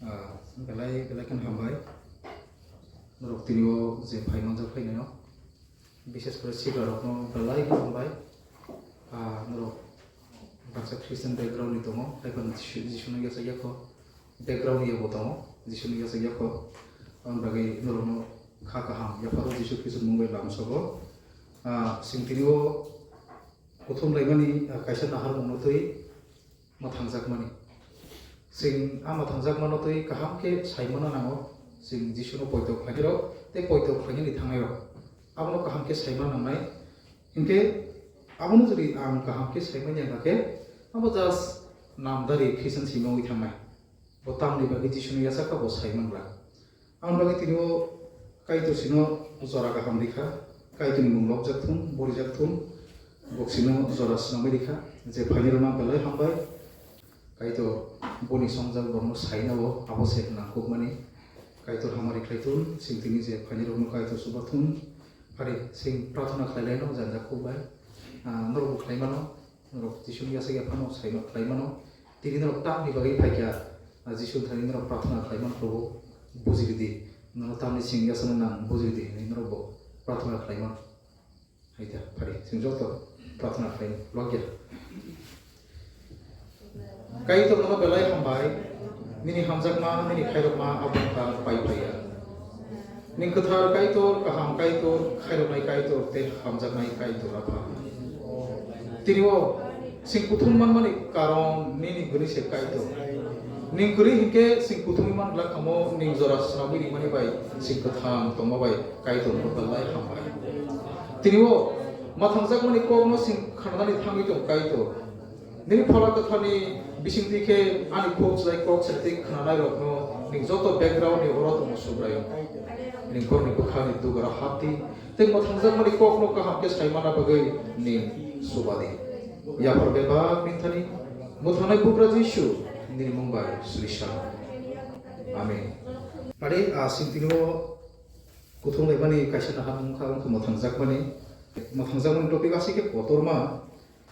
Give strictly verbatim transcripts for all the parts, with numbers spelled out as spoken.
Ah, belai belai khe hambai. Norok tini o je phai manjak phainai no. Bishes kore sigra rok no belai khe hambai. Ah, norok baksa Christian background ni tongo, haiphano Jisu, Jisu no yachak yakho. Background ni yabo tongo, Jisu no yachak yakho. Aboni bagwi norok no kha kaham yapharo Jisu Khristo mung bai lamsogo. Ah, chwng tini o kuthum laimani, ah, kaisa nahar mung no twi mwthangjakmani. Chwng a mwthangjakmano twi kaham khe saimano nango, chwng Jisuno poito khlainairok tei poito khlainani thangnairok. Abono kaham khe saimano nangnai. Hinkhe abono jodi ang kaham khe saimanya hwnkha khe, abo just namdari Christian simi wngwi thangnai. Bo tamni bagwi Jisuni yachak kha bo saiman glak. Aboni bagwi tini o Kaitor chwngno jora kaham rikha, Kaitorni mung lobjak thung, borijak thung, bo chwngno jora swnamwi rikha, je phainai rwna belai hambai. Kaitor boni songjak borokno saina o abo se nangkukmani. Kaitor hamari khlai thung, chwng tini je phainai rokno Kaitor chuba thung, phari chwng prarthana khlai laino janja khuk bai. Ah, norok bo khlai mano, norok Jisuni yachak ya phano saima khlai mano. Tini norok tamni bagwi phaikha, ah, Jisu thani norok prarthana khlai man Probu, buji ridi. Norok tamni sing yasano nang buji ridi hinwi norok bo prarthana khlai man. Hai da, phari, chwng joto prarthana khlai logya. Kaitor nono belai hambai, nini hamjakma, nini khairokma abo wngkha pai phaiya. Ning kwthar Kaitor, kaham Kaitor, khairoknai Kaitor tei hamjaknai Kaitor Apha. Tini o chwng kuthum manmani karon nini gwnwi se Kaitor. Ning kwrwi hinkhe chwng kuthumwi man glak thangmo ning jora swnamwi ringmani bai chwng kwthang tongma bai Kaitor no belai hambai. Tini o mwthangjakmani kokno chwng khananani thangwi tong Kaitor. Nini Phola Kwtharni bisingtwi khe ani kok chwrai kok chwrai tei khnanairokno ning joto background ni oro tongo Subraiyung. Ning borokni bwkhani dugaro hapdi tei mwthangjakmani kokno kaham khe saimana bagwi ning subadi. Yaphar bebak nini thani mwthangnai Bugra Jisu nini mung bai suri sano. Amen. Phari, ah, sintino kuthum laimani kaisa nahar wngkha, wngkha mwthangjakmani. Mwthangjakmani topic aswk khe kotorma.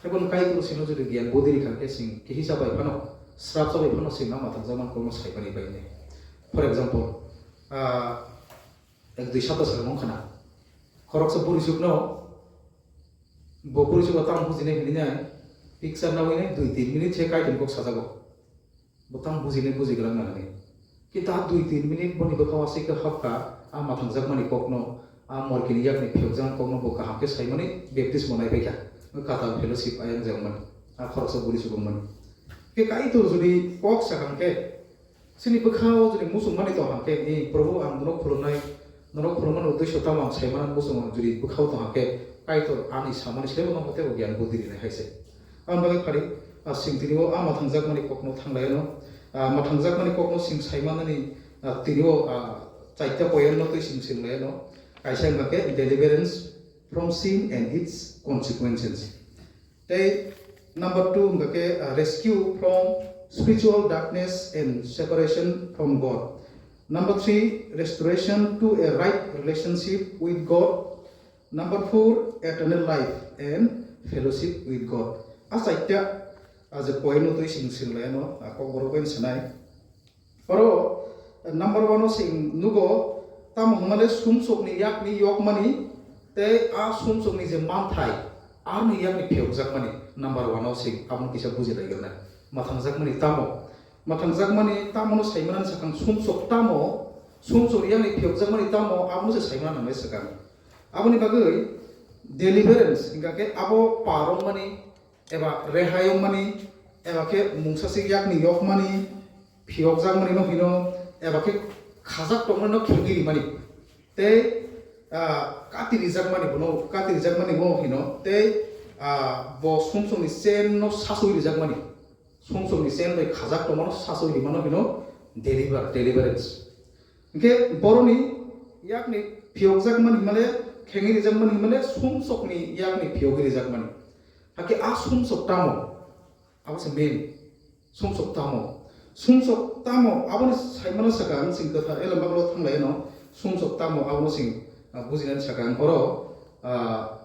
Tei bono Kaitor sino jodi giyan budi rikha khe sing kihisa bai phano, srapsa bai phano sing ma mwthangjakmani kokno saimani bai ne. For example, ah, ek dui sapta swkang wngkha na. Khoroksa buri chukno, bo buri chuko tamo bujinai hinwi nai, picture nawi nai dui tin minute se Kaitor kok sajago. Bo tamo bujinai buji glak nang hinwi. Kintu a dui tin minute boni bwkha o aswk khe hapkha, a mwthangjakmani kokno, a morkini yakni phiyokjakmani kokno bo kaham khe saimani baptismo nai phaikha. Katal fellowship ayang jagmani, a khoroksa buri chubangmani. Khe Kaitor jodi kok sakang khe, chini bwkha o jodi muchungmani tong hang khe, ni Probu ang nono khulumnai, nono khulumnani uddesyo tamo ang saimani muchungo jodi bwkha o tong hang khe, Kaitor ani samani sebo nono tei o giyan budi rinai hai se. Ang bagwi phari, ah, sing tini o, ah, mwthangjakmani kokno thang lai ano. Ah, mwthangjakmani kokno sing sai manani, ah, tini o, ah, chaita point no twi sing sing lai ano. Kaisa wngkha khe deliverance from sin and its consequences. Tei number two wngkha khe, ah, rescue from spiritual darkness and separation from God. Number three, restoration to a right relationship with God. Number four, eternal life and fellowship with God. A chaita, a je point no twi sing sing lai ano, a kokborok bai sanai. Oro number one o sing nugo, tamo hwnmale sumsokni yakni yokmani, tei a sumsokni je manthai, aroni yakni phiyokjakmani number one o sing, aboni kisa buji lai gana. Mwthangjakmani tamo, mwthangjakmani tamo no saimanani sakang sumsok tamo, sumsokni yakni phiyokjakmani tamo, abono se saimana nangnai sakang. Aboni bagwi deliverance hingka khe abo parongmani eba rehai wngmani eba khe mungsasik yakni yokmani phiyokjakmani no hino eba khe khajak tongmani no khengwi rimani tei, ah, kati rijakmani bono kati rijakmani bo hino tei, ah, bo sumsokni chain no saswi rijakmani. Sumsokni chain bai khajak tongmano saswi rimano hino deliver, deliverance. Hinkhe boroni yakni phiyokjakmani himale, khengwi rijakmani himale, sumsokni yakni phiyogwi rijakmani. Hakhe a sumsok tamo? Abo se main. Sumsok tamo? Sumsok tamo? Aboni saimano sakang chwng kwthar elembaklo thanglaino. Sumsok tamo? Abono chwng, ah, bujinani sakang oro, ah,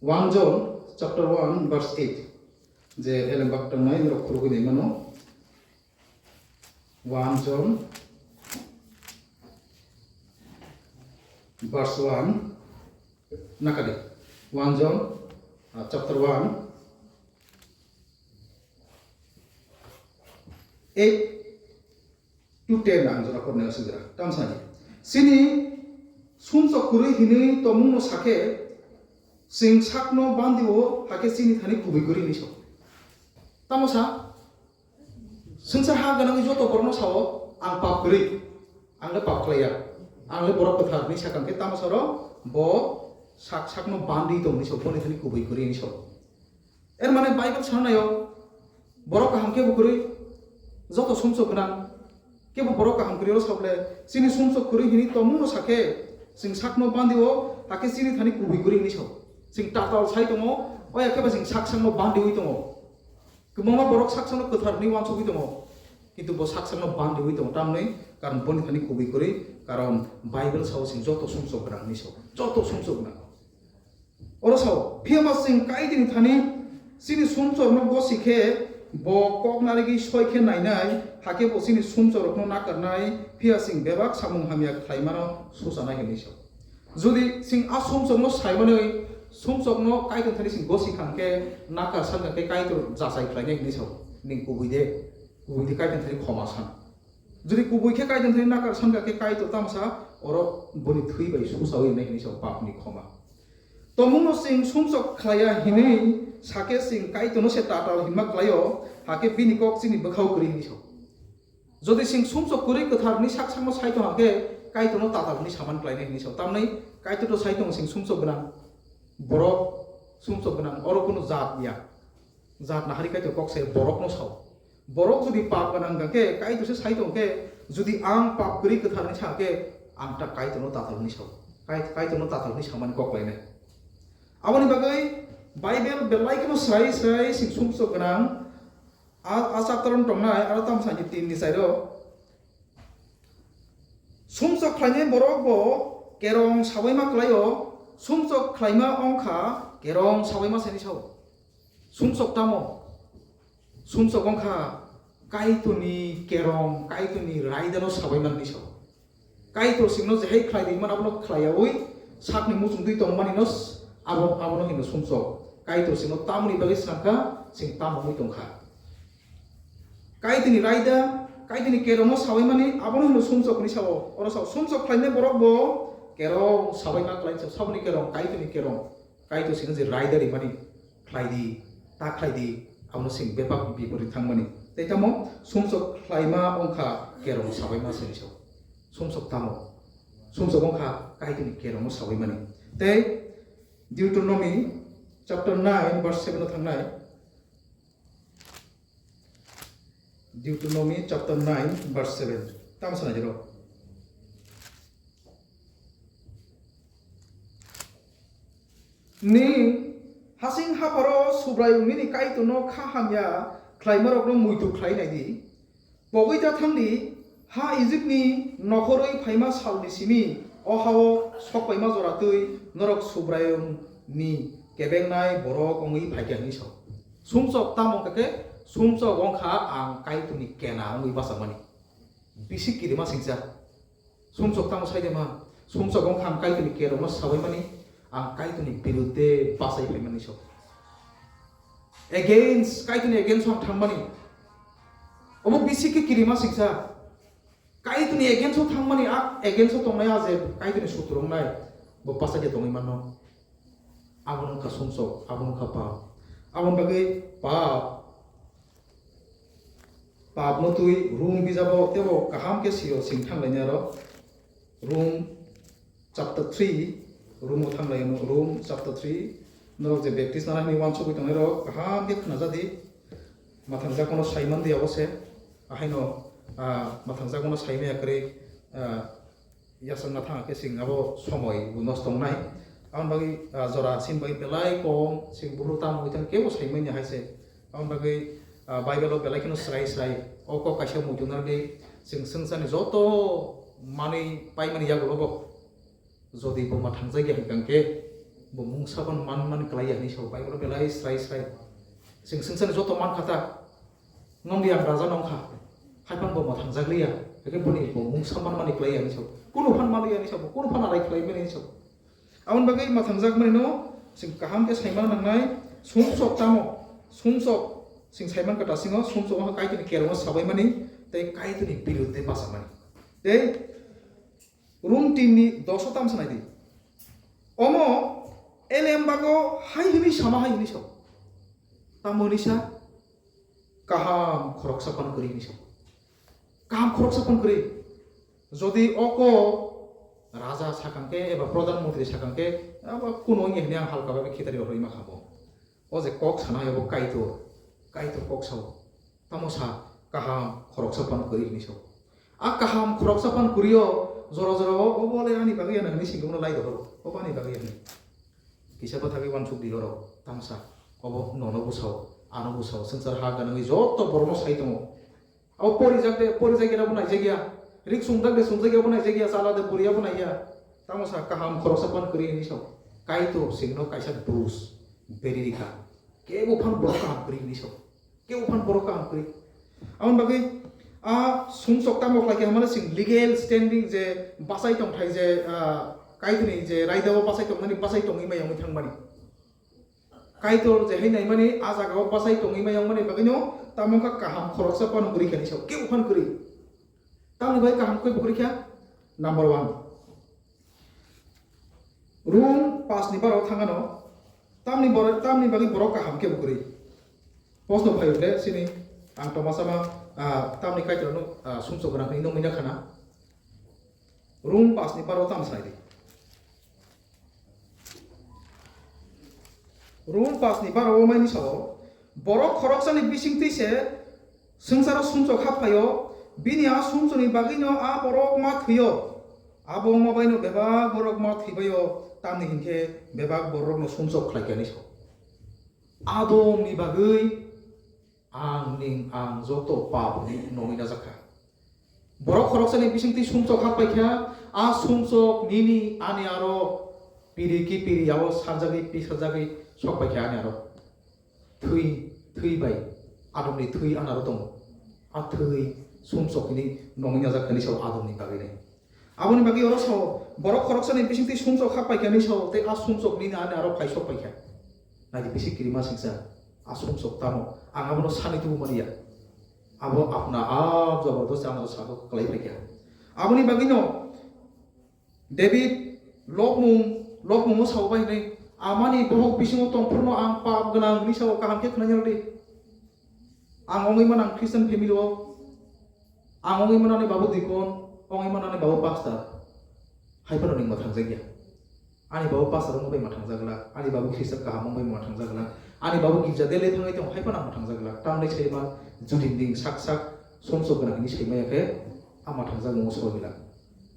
One John chapter one verse eight. Je elembak tangnai norok khurugwi naimano. One John, verse one, nakadi. One John, uh, chapter one, eight to ten ang jora pornai swijra. Tam sani. Sini sumsok kwrwi hinwi tongmungno sakhe, chwng sakno bandio, hakhe chini thani kubui kwrwi hinwi sok. Tamo sa? Swngchar ha gwnangwi joto borokno sao, "Ang pap kwrwi, ang le pap khlaiya, ang le borok kwthar," hinwi sakha khe tamo saro bo sak sakno bandi tongwi sok, boni thani kubui kwrwi hinwi sok. Er mane Bible sanaio, borok kaham kebo kwrwi, joto sumsok gwnang, kebo borok kaham kwrwi oro sabole, chini sumsok kwrwi hinwi tongmungno sakhe, chwng sakno bandio, hakhe chini thani kubui kwrwi hinwi sok. Chwng tatal sai tongo, oya khe ba chwng sak sakno bandiwi tongo. Kwbangma borok sak sakno kwthar hinwi uansugwi tongo, kintu bo sak sakno bandiwi tongo. Tamni karon boni thani kubui kwrwi, karon Bible sao chwng joto sumsok gwnang hinwi sok, joto sumsok gwnang. Oro sao, phiya ba chwng Kaitorni thani chini sumchorno gosi khe, bo kok narigwi soi khe nainai, hakhe bo chini sumchorrokno nakarnai, phiya chwng bebak samung hamya khlaimano suchanai hinwi sao. Jodi chwng a sumchokno saimanwi, sumchokno Kaitor thani chwng gosi kha hwnkhe, nakar san kha khe Kaitor jachai khlainai hinwi sao. Ning kubui de, kubui de Kaitor thani khoma san. Jodi kubui khe Kaitor thani nakar san kha khe Kaitor tamo sa, oro boni thwi bai suchawi nai hinwi sao papni khoma. Tongmungno chwng sumchok khlaiya hinwi sakhe chwng Kaitorno se tatal hinma klaio, hakhe bini kok chini bwkhao kwrwi hinwi sao. Jodi chwng sumsok kwrwi kwthar hinwi sak sakno sai tong hakhe Kaitorno tatal hinwi saman klainai hinwi sao. Tamni Kaitor to sai tongo chwng sumsok gwnang. Borok sumsok gwnang, oro kunu jat ya. Jat nahari Kaitor kok se borokno sao. Borok jodi pap gwnang hwnkhe Kaitor se sai tong khe, jodi ang pap kwrwi kwthar hinwi sa khe, ang ta Kaitorno tatal hinwi sao. Kai-, Kaitorno tatal hinwi samani kok lainai. Aboni bagwi Bible belai kheno srai srai chwng sumsok gwnang. A, a chapter-o tongnai, aro tamo sani tin ni chairo. Sumsok khlainai borok bo kerong sabaima klaio, sumsok khlaima wngkha kerong sabaima sani sao. Sumsok tamo? Sumsok wngkha Kaitorni kerong, Kaitorni raidano sabaimani sao. Kaitor chwngno jehai khlai rimani abono khlaiyaui sakni muchungtwi tongmani no s-, abo, abono hino sumsok. Kaitor chwngno tamoni bagwi swrangkha, chwng tamo wngwi tongkha. Kaitorni raida, Kaitorni kerongno sabaimani abono hino sumsok hinwi sao. Oro sao, sumsok khlainai borok bo kerong sabaima khlainai sao, saboni kerong, Kaitorni kerong. Kaitor chwngno je raida rimani, khlai di, ta khlai di, abono chwng bebak biporwi thangmani. Tei tamo sumsok khlaima wngkha kerong sabaima se sao. Sumsok tamo? Sumsok wngkha Kaitorni kerongno sabaimani. Tei Deuteronomy chapter nine verse seven o thangnai. Deuteronomy chapter nine verse seven. Tamo sana jero. Ni hasing hapharo Subraiyung nini Kaitorno kha hamya khlaimarokno muitu khlai nai di. Pogwi ta thang di, ha Ijipni nokhorwi phaima salni simi o ha-o sokpaima jora twi norok Subraiyungni kebengnai borok wngwi phaikha, hwnwi sa-o. Sumsok tamo hwnkha khe, sumsok wngkha ang Kaitorni kena wngwi bachamani. Bisi kirima singcha. Sumsok tamo sai de ma? Sumsok wngkha ang Kaitorni kerongno sabaimani, ang Kaitorni birudde bachai phaimani so. Against, Kaitorni against ang thangmani. Obo bisi khe kirima singcha. Kaitorni against o thangmani, a against o tongnai, a je Kaitorni sutur wngnai, bo bachai de tongwi mano. Abo wngkha sumsok, abo wngkha pap. Aboni bagwi pap, papno twi Rom bijabo teibo kaham khe sio sing thanglaini aro. Rom chapter three, Romo thanglaino, Rom chapter three, norok je Baptist nana hinwi uansugwi tongnairok kaham khe khna jadi. Mathang jakono saiman di abo se, ahaino, ah, mathang jakono saimaya kwrwi, ah, yasakna thang khe chwng abo somoi bo nosto wngnai. Aboni bagwi, ah, jora chini bagwi belai kom, chwng buphuru tamo wngwi thang kebo saimanya hai se. Aboni bagwi, ah, Bible o belai kheno srai srai o kok kaisa muitu narwgwi chwng swngcharni joto manwi paimani yagulo bo jodi bo mathang jakya hwnkha khe bo mungsa phano man man klaiya hinwi sao Bible o belai srai srai. Chwng swngcharni joto mankha ta. Nongni ang raja nongkha. Haiphano bo mwthangjakliya, hwnkhe boni bo mungsa manmani klaiya hinwi sabo. Kunu phan manliya hinwi sabo, kunu phan arai khlaimani hinwi sabo. Aboni bagwi mwthangjakmani no chwng kaham khe saimano nangnai, sumsok tamo, sumsok chwng saiman kha tasingo, sumsok wngkha Kaitorni kerongo sabaimani tei Kaitorni biruddhe bachamani. Tei Rum tinni doso tamo sanai di. Omo elem bago hai hwnwi sama hai hwnwi sao. Tamo hwnwi sa? Kaham khoroksa phano kwrwi hwnwi sao. Kaham khoroksa phano kwrwi. Jodi oko raja sakang khe eba pradhan mantri sakang khe, abo kuno wngya hwnwi ang halka bai khitarwi rwima kha bo. O je kok sana abo Kaitor, Kaitor kok sao. Tamo sa kaham khoroksa phano kwrwi hwnwi sao. A kaham khoroksa phano kwrwi o jora jora o, obo le ani bagwi ya nang hwnwi singkhe bono lai dohoro. Obo ani bagwi ya hwnwi. Kisa bwthagwi uansuk di oro. Tamo sa obo nono bwsao, ano bwsao, swngchar ha ganangwi joto borokno sai tongo. Abo porijak de, porijak ya bo naijak ya. Rik sumjak de, sumjak ya bo naijak ya. Chala de, bwrwi ya bo nai ya. Tamo sa kaham khoroksa phano kwrwi hwnwi sao. Kaitor singno kaisa dos beriri kha. Kebo phano borok kaham kwrwi hwnwi sao. Kebo phano borok kaham kwrwi. Aboni bagwi a sumsok tamo khlai khe hamano sing legal standing je bachai tongthai je, ah, Kaitorni je raidao bachai tongmani, bachai tongwi maya wngwi thangmani. Kaitor je hai naimani, a jagao bachai tongwi maya wngmani bagwino tamo wngkha kaham khoroksa phano kwrwi kha hwnwi sao, kebo phano kwrwi. Tamni bagwi kaham khe bo kwrwi kha? Number one. Rum pas ni bara o thang ano, tamni bor-, tamni bagwi borok kaham khe bo kwrwi. Posno phaio ble sini ang tongma sama, ah, tamni Kaitorno, ah, sumsok gwnang hwnwi nukmani khana. Rum pas ni bara o tamo sai di. Rum pas ni bara o maini sao, borok khoroksani bisingtwi se swngcharo sumsok hap phaio, bini a sumsokni bagwino a borok ma thwio. Abo wngma baino bebak borok ma thwibaio, tamni hinkhe bebak borokno sumsok khlai kha hwnwi sao. Adomni bagwi ang ning ang joto pap ni nongwi najak kha. Borok khoroksani bisingtwi sumsok hap pai kha, a sumsok nini ani aro piri ki piri yao sarjagwi pisarjagwi sok pai kha ani aro. Thwi, thwi bai Adomni thwi ani aro tongo. A thwi sumsok hini nongwi najak kha hwnwi sao Adomni bagwi nai. Aboni bagwi oro sao, borok khoroksani bisingtwi sumsok hap pai kha hwnwi sao, tei a sumsok nini ani aro phaisok pai kha. Naidi bisi kirima singsa, a sumsok tamo, ang abono sani tubu mani ya. Abo apna ap jabardast ano sabo kwlai pai kha. Aboni bagwino David lobmung, lobmungo sao bai hinwi, "Amani bohok bisingo tongphuru no ang pap gwnang," hwnwi sao, kaham khe khwnai rw di. Ang ongwi mano ang Christian family o, ang ongwi mano ani babu deacon, ongwi mano ani babu pastor. Hai phano nwng mwthangjakya. Ani babu pastor wngwi bai mwthangjakla, ani babu Christian kaham wngwi bai mwthangjakla, ani babu girja daily thangwi tongo, hai phano ang mwthangjakla. Tamni sai ma judi nwng sak sak sumsok gwnang hinwi sai maya khe, a mwthangjak mung swrwngwi la.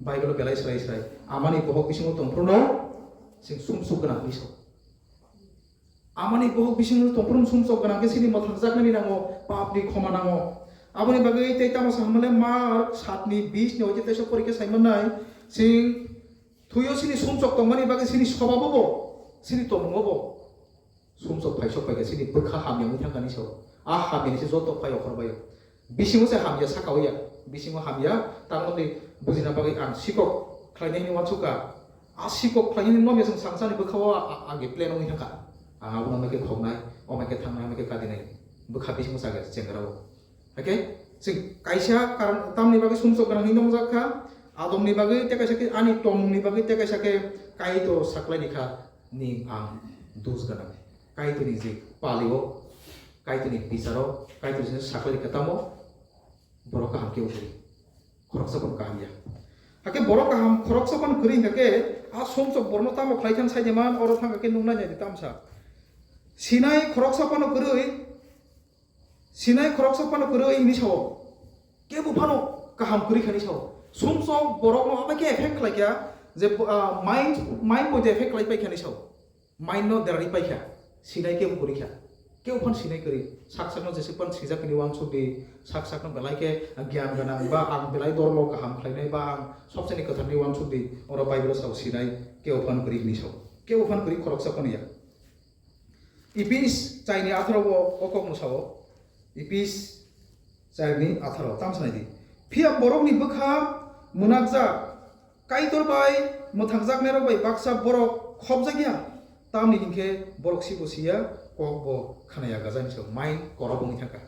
Bible o belai srai srai, "Amani bohok bisingo tongphuru no chwng sumsok gwnang hinwi sao." Amani bohok bisingo tongphuru sumsok gwnang khe chini mwthangjaknani nango, papni khoma nango. Aboni bagwi tei tamo sa hwnmale Mark satni bis ni oite teisa porikhe saimannai, chwng thwio chini sumsok tongmani bagwi chini swbabo bo, chini tongmungo bo sumsok phaisok pai kha, chini bwkha hamya wngwi thangkha ni sao. A hamya ni se joto phai okhor bai o. Bisingo se hamya saka o ya, bisingo hamya, tamoni bujina bagwi ang sikok khlainai hinwi uansukha. A sikok khlainai hinwi no mia chwng sangsa ni bwkha o a, a, age plan wngwi thangkha. Ang abono mai khe khoknai, o mai khe thangnai, o mai khe kadinai. Bwkha bisingo saka chengra o. Hake, chwng kaisa karon tamni bagwi sumsok gwnang hinwi nongjak kha, Adomni bagwi tei kaisa khe ani tongmungni bagwi tei kaisa khe Kaitor saklaini kha ni ang dos gwnang. Kaitorni je palio, Kaitorni bicharo, Kaitor je saklaini kha tamo, borok kaham khe uguri. Khoroksa phano kaham ya. Hake borok kaham khoroksa phano kwrwi hwnkha khe, a sumsok borokno tamo khlai khan saide man, oro thangkha khe nuknai nai di tamsa. Sinai khoroksa phano kwrwi, Sinai khoroksa phano kwrwi hinwi sao. Kebo phano kaham kwrwi kha hinwi sao. Sumsok borokno abo khe effect khlai kha je, ah, mind, mind poito effect khlai pai kha hinwi sao. Mind no derari pai kha. Sinai kebo kwrwi kha. Kebo phano sinai kwrwi. Sak sakno jesuk phano sijak hinwi uansuk di. Sak sakno belai khe gyan gwnang ba ang belai dormo kaham khlainai ba ang sobseni kwtharni uansuk di. Oro Bible o sao sinai kebo phano kwrwi hinwi sao. Kebo phano kwrwi khoroksa phano ya. Epis chaini atharo o, o kok mwsao. Epis Chayakni atharo, tamsa nai di. Phiya borokni bwkha mwnakjak, Kaitor bai mwthangjaknairok bai baksa borok khopjakya, tamni hinkhe borok sibo siya, kok bo khnaya gajani saw, mind korok wngwi thangkha,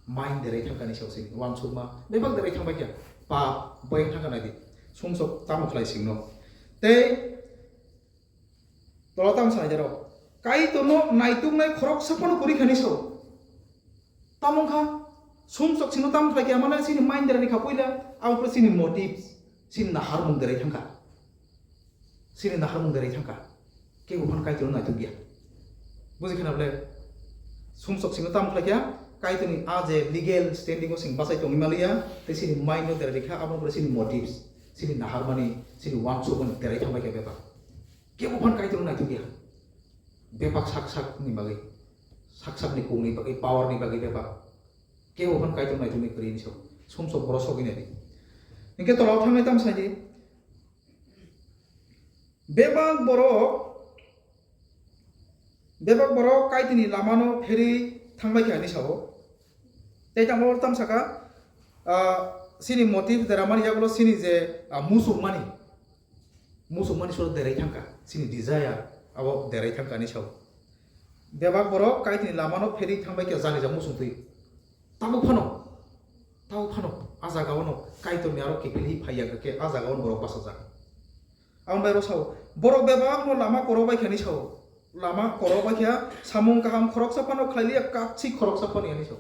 mind derai thangkani saw sini, uansukma bebak derai thangbaikha, pap boyang thangkha nai di, sumsok tamo khlai singno. Tei Tola tamo sanai jaro. Kaitorno naituknai khoroksa phano kwrwi khani sao. Tamo wngkha, sumsok sino tamo khlai khe, amana chini mind derai kha puila, abo pore chini motives, chini naharmung derai thangkha. Chini naharmung derai thangkha. Kebo phano Kaitorno naitukya. Buji khana bole? Sumsok sino tamo khlai khe, Kaitorni a je legal standing o sing bachai tongwi maliya, tei chini mind no derai kha, abo pore chini motives, chini naharmani, chini uansukmani derai thangbai khe bebak. Kebo phan Kaitorno naitukya. Bebak sak sak ni bagwi, sak sak ni kung ni bagwi, power ni bagwi bebak. Kebo phan Kaitorno naitukni kwrwi ni sok. Sumsok borok sogwi nai di. Hinkhe tola o thangnai tamo sai di. Bebak borok, bebak borok Kaitorni lamano pherwi thangbai kha ni sao. Tei tamo tam saka, ah, chini motive deramani yagulo chini je, ah, musukmani, musukmani soro derai thangkha, chini desire abo derai thangkha ni sao. Bebak borok Kaitorni lamano pherwi thangbai khe jani ja musung twi. Tabuk phano, tabuk phano, a jaga ono Kaitorni aro kiphilwi phaiya khe a jaga ono borok bachajak. Aboni bai oro sao, borok bebakno lama korok bai kha ni sao. Lama korok bai kha, samung kaham khoroksa phano khlai liya, kapsi khoroksa phano yani sao.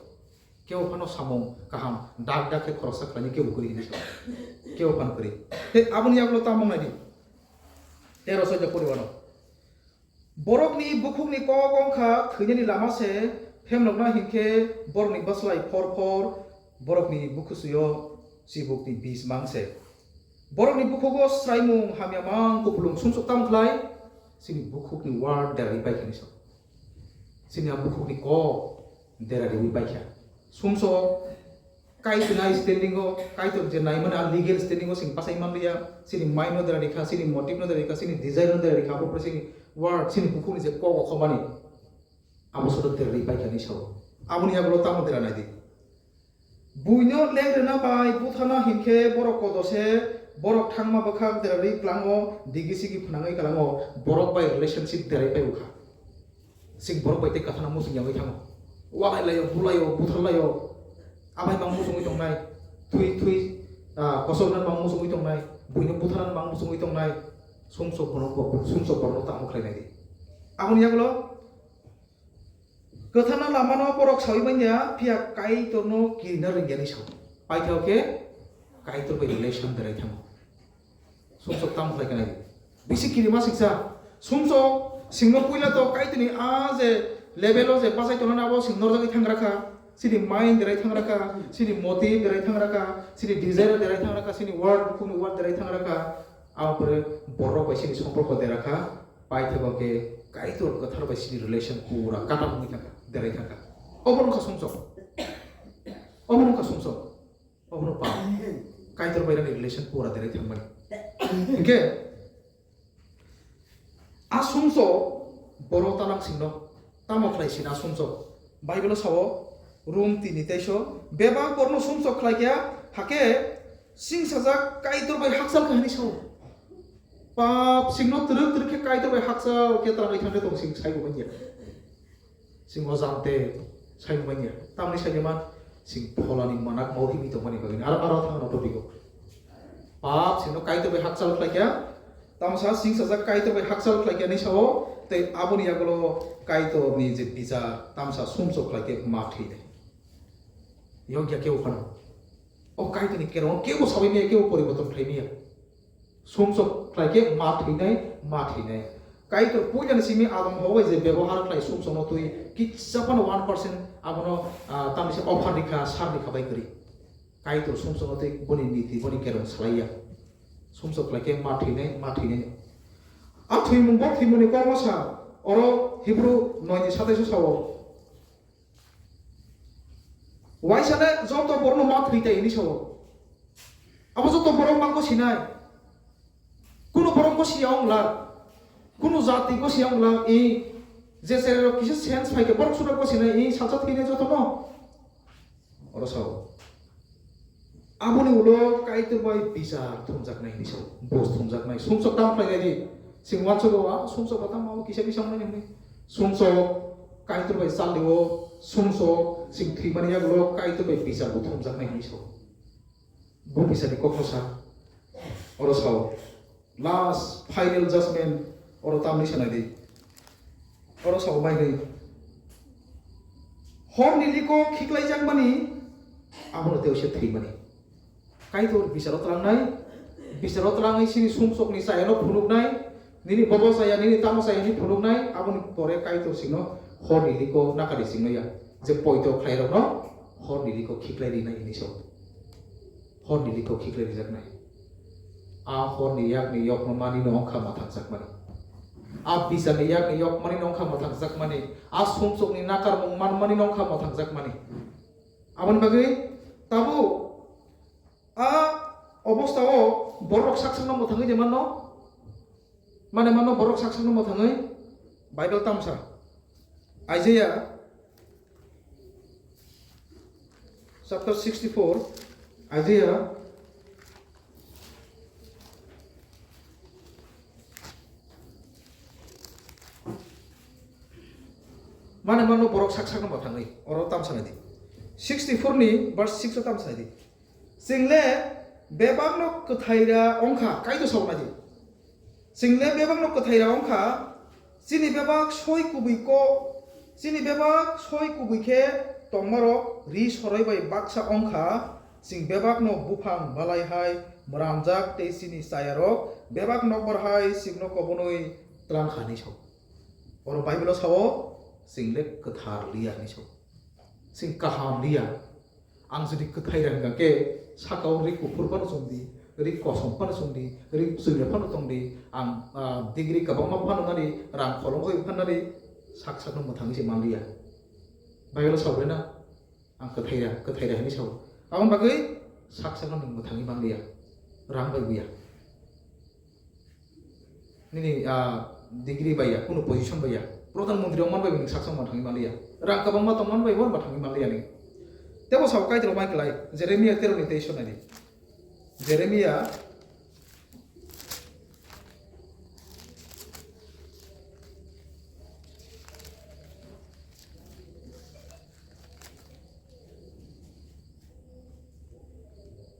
Kebo phano samung kaham dak dak khe khoroksa khlaini kebo kwrwi hinwi sao. Kebo phano kwrwi. Tei aboni yagulo tamo nai di. Tero soi ja poriwano. Borokni bukhukni kok wngkha thwinani lama se, phemlokna hinkhe borokni bwslai phor phor, borokni bukhusuyo chibukni bis mang se. Borokni bukhugo swraimung hamya mang kupulung sumsok tamo khlai, chini bukhukni word derarwi pai kha ni sao. Chini a bukhukni kok derarwi pai kha. Sumsok Kaitor nai standing o, Kaitor je nai mani a legal standing o sing pasai man liya, chini mind no derarwi kha, chini motive no derarwi kha, chini desire no derarwi kha, abo pore chini word, chini bukhukni je kok o khobani, abo soto derarwi pai kha ni sao. Aboni yagulo tamo dera nai di. Buino leng rwna bai buthana hinkhe borok kodo se, borok thangma bwkhak derarwi klango, digi sigi phnangwi klango, borok bai relationship derarwi pai kha. Sing borok bai tei kathana muchung yangwi thango. Walai laio, bulaio, butharlaio. Amai mang muchungwi tongnai. Thui, thui, ah, kosok nan mang muchungwi tongnai. Buino butharnan mang muchungwi tongnai. Sumsok bono, sumsok bono tamo khlai nai di. Aboni yagulo kwthana lamano borok sawi manya, phiya Kaitorno kirina rwngya ni sao. Paithao khe Kaitor bai relation berai thango. Sumsok tamo khlai kha nai. Bisi kirima siksa. Sumsok singno puila to Kaitorni a je level o je bachai tongnani abo sing norjagwi thangra kha. Chini mind derai thangra kha, chini motive derai thangra kha, chini desire derai thangra kha, chini word, bukhukni word derai thangra kha. Abo pore borok bai chini somporko dera kha. Paithakgo khe Kaitor kwthar bai chini relation pura kata wngwi thangkha, derai thangkha. Obo wngkha sumsok. Obo wngkha sumsok. Obono pa. Kaitor bai rani relation pura derai thangmani. Hinkhe a sumsok borok talang singno tamo khlai sina sumsok. Bible o sao, Rom tini teiso, bebak borno sumsok khlai kha, hakhe sing sajak Kaitor bai hakchal kha hinwi sao. Pap singno twrwk twrwk khe Kaitor bai hakchal khe twrangwi thangkhe tong sing saibo manya. Sing o jante sai manya. Tamni sai man sing pholani manak mau himi tongmani bagwi. Aro, aro thang no topic o. Pap sino Kaitor bai hakchal khlai kha. Tamsa sing sajak Kaitor bai hakchal khlai kha ni sao. Tei aboni yagulo Kaitor ni je bichar tamsa sumsok khlai khe ma thwi de. Yokya kebo phano. O Kaitor ni kerong kebo sabai maya, kebo poriborton khlai maya. Sumsok khlai khe ma thwinai, ma thwinai. Kaitor puilani simi Adam Hawa bai je bebohar khlai sumsokno twi kisa phano one percent abono, ah, tamni se offer rikha, sar rikha bai kwrwi. Kaitor sumsokno twi boni niti, boni kerong salaiya. Sumsok khlai khe ma thwinai, ma thwinai. A thwimung bo thwimungni kokno sa, oro Hebrew noi ni sataiso sao. Waisale joto borokno ma thwi tai hinwi sao. Abo joto borok ma gosinai. Kuno borok gosi ya wng la. Kuno jati gosi ya wng la. I je chererok kisa sense phai khe borok sura gosinai, i salsa thwinai jotono. Oro sao. Aboni ulo Kaitor bai bichar thumjaknai hinwi sao. Bus thumjaknai. Sumsok tam khlainai di. Sing uansugo, a, sumsok ba tamo kisa kisa wngnai hinwi. Sumsok Kaitor bai chalio, sumsok sing thwimani yagulo Kaitor bai bichar bo thumjaknai hinwi sao. Bo bichar ni kokno sa. Oro sao. Last final judgment oro tamni sanai di. Oro sao bai di. Hor ni liko khiklai jakmani, abono tei se thwimani. Kaitor bicharo tlangnai, bicharo tlangwi sini sumsokni chayano phunuknai, nini bobo chaya, nini tamo chaya hinwi phunuknai, aboni pore Kaitor sino hor ni liko nakari singno ya, je poito khlairokno hor ni liko khiklai rinai hinwi sao. Hor ni liko khiklai rijaknai. A hor ni yak ni yokno mani no wngkha mwthangjakmani. A bichar ni yak ni yok mani no wngkha mwthangjakmani. A sumsok ni nakarmung man mani no wngkha mwthangjakmani. Aboni bagwi tabuk a obostha o borok sak sakno mwthangwi de manno. Mane mano borok sak sakno mwthangwi Bible tamsa. Isaiah chapter sixty-four, Isaiah. Mane mano borok sak sakno mwthangwi oro tamsa nai di. Sixty-four ni verse six o tamsa nai di. Chwng le bebakno kwthaira wngkha, Kaitor sao naidi. Chwng le bebakno kwthaira wngkha, chini bebak soi kubui ko, chini bebak soi kubui khe tongmarok ri soroi bai baksa wngkha, chwng bebakno buphang balai hai mramjak tei chini chayarok bebak nokbar hai chwngno kobonwi tlang kha hinwi sao. Oro Bible o sao, chwng le kwthar liya hinwi sao. Chwng kaham liya. Ang jodi kwthai rang hwnkha khe, sakao ri kuphur phano chwng di, ri kosom phano chwng di, ri chwngya phano tong di, ang, ah, degree kwbangma phano nani, rang kholong hoi phano nani, sak sakno mwthangwi se man liya. Bible o sao le na, ang kwthai ra, kwthai ra hinwi sao. Aboni bagwi sak sakno nwng mwthangwi man liya, rang bai buya. Nini, ah, degree bai ya, kunu position bai ya. Pradhan Mantri wng man bai bo nwng sak sak mwthangwi man liya. Rang kwbangma tong man bai bo mwthangwi man liya ni. Tebo sao Kaitor bai kwlai, Jeremia tero ni teis o nai di. Jeremia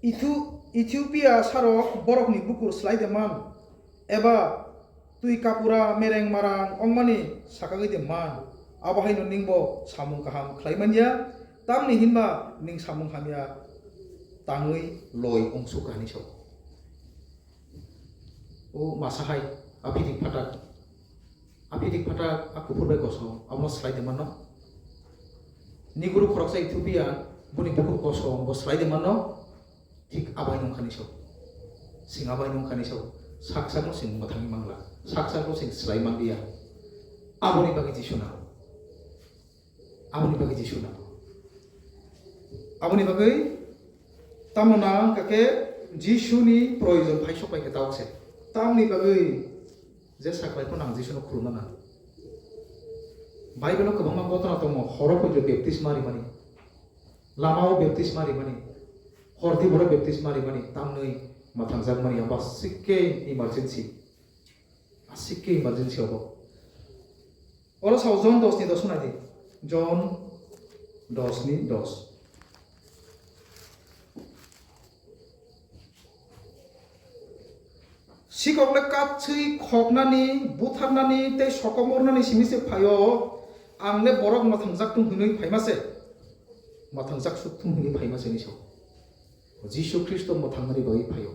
Ethu-, Ethiopia sarok borokni bukur slai de man, eba twi kapura mereng marang wngmani sakagwi de man, abo haino ningbo samung kaham khlai man ya, tamni hinba ning samung hamya tangwi loi wngsuk kha hinwi sao. O masa hai, a phitik phatak, a phitik phatak, a kuphur bai kosom, abono slai de mano. Niguru khoroksa Ethiopia, boni bukur kosom, bo slai de mano. Thik abai nung khani so. Sing abai nung khani so. Sak sak no sing mwthangwi mangla. Sak sak no sing slai mangliya. Aboni bagwi Jisu nango. Aboni bagwi Jisu nango. Aboni bagwi tamo nang kake Jisuni proyojon phai sok pai khe tawk se. Tamni bagwi je saklai phano ang Jisuno khulumna nang. Bible o kwbangma gotona tongo, horo poito baptisma rimani, lama o baptisma rimani, hordi boro baptisma rimani, tamnwi mwthangjakmani, abo sikhe emergency, sikhe emergency obo. Oro sao Jon dos ni dos nai di. Jon dos ni dos. Sikok le katswi khoknani, butharnani tei sokomornani simi se phaio, ang le borok mwthangjak thung hwnwi phaima se. Mwthangjak suk thung hwnwi phaima se ni sao. Jisu Khristo mwthangnani bagwi phaio.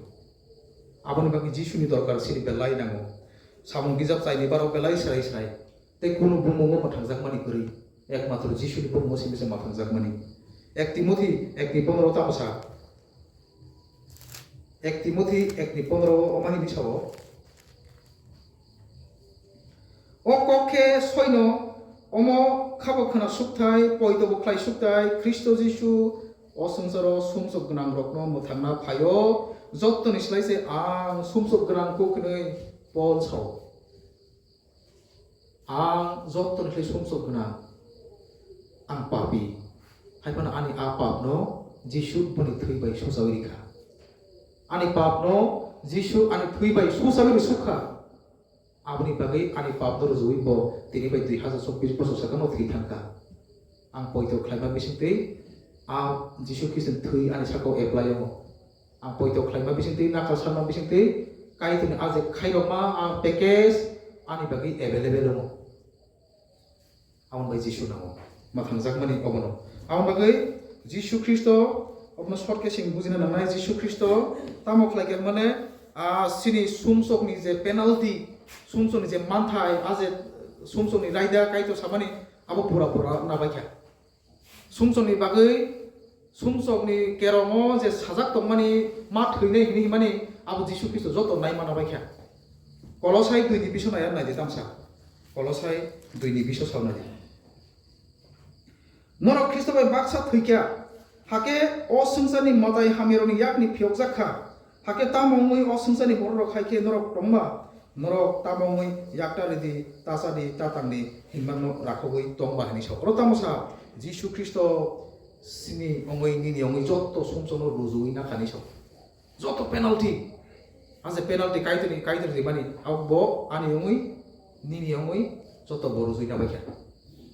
Aboni bagwi Jisuni dorkar sini belai nango. Samung bijap chaini barok belai srai srai. Tei kunu bumungo mwthangjakmani kwrwi, ekmatro Jisuni bumungo simi se mwthangjakmani. Ek Timothi ek ni pondro tamo sa. Ek Timothi ek ni pondro o omo hinwi sao. O kok khe soino omo khabo khna sukthai, poito bo khlai sukthai, Khristo Jisu o swngcharo sumsok gwnang rokno mwthangna phaio, jottoni slai se ang sumsok gwnang kuk hinwi Pol sao. Ang jottoni khlai sumsok gwnang. Ang papi. Hai phano ani a papno Jisu boni thwi bai suchawi rikha. Ani papno Jisu ani thwi bai suchawi rwsukha. Aboni bagwi ani papno rwjagwi bo tini bai dui hazar chobbish bosor sakano thwi thangkha. Ang poito khlaima bisingtwi a Jisu Khristoni thwi ani sakao apply wngo. Ang poito khlaima bisingtwi, nakal sanma bisingtwi, Kaitorni a je khairokma a package ani bagwi available wngo. Aboni bai Jisu nango, mwthangjakmani obono. Aboni bagwi Jisu Khristo, obono short khe chwng bujina nangnai, Jisu Khristo tamo khlai khe mane, ah, chini sumsokni je penalty, sumsokni je manthai, a je sumsokni raida Kaitor samani, abo pura pura nabaikha. Sumsokni bagwi, sumsokni kerongo je sajak tongmani ma thwinai hinwi himani, abo Jisu Khristo joto naima nabaikha. Kolosai dui ni biso nai, nai di tamsa. Kolosai dui ni biso sao nai di. Norok Khristo bai baksa thwikha, hakhe o swngcharni mwtai hamyarokni yakni phiyokjak kha. Hakhe tamo wngwi o swngcharni bororok hai khe norok tongma? Norok tamo wngwi yakta ridi, ta cha di, ta tang di, hinmano rakhogwi tong ba hinwi sao. Oro tamo sa, Jisu Khristo sini wngwi, nini wngwi joto sumsokno rujuwi nakha hinwi sao. Joto penalty. A je penalty Kaitorni, Kaitor rimani, abo bo ani wngwi, nini wngwi joto bo rujui nabaikha.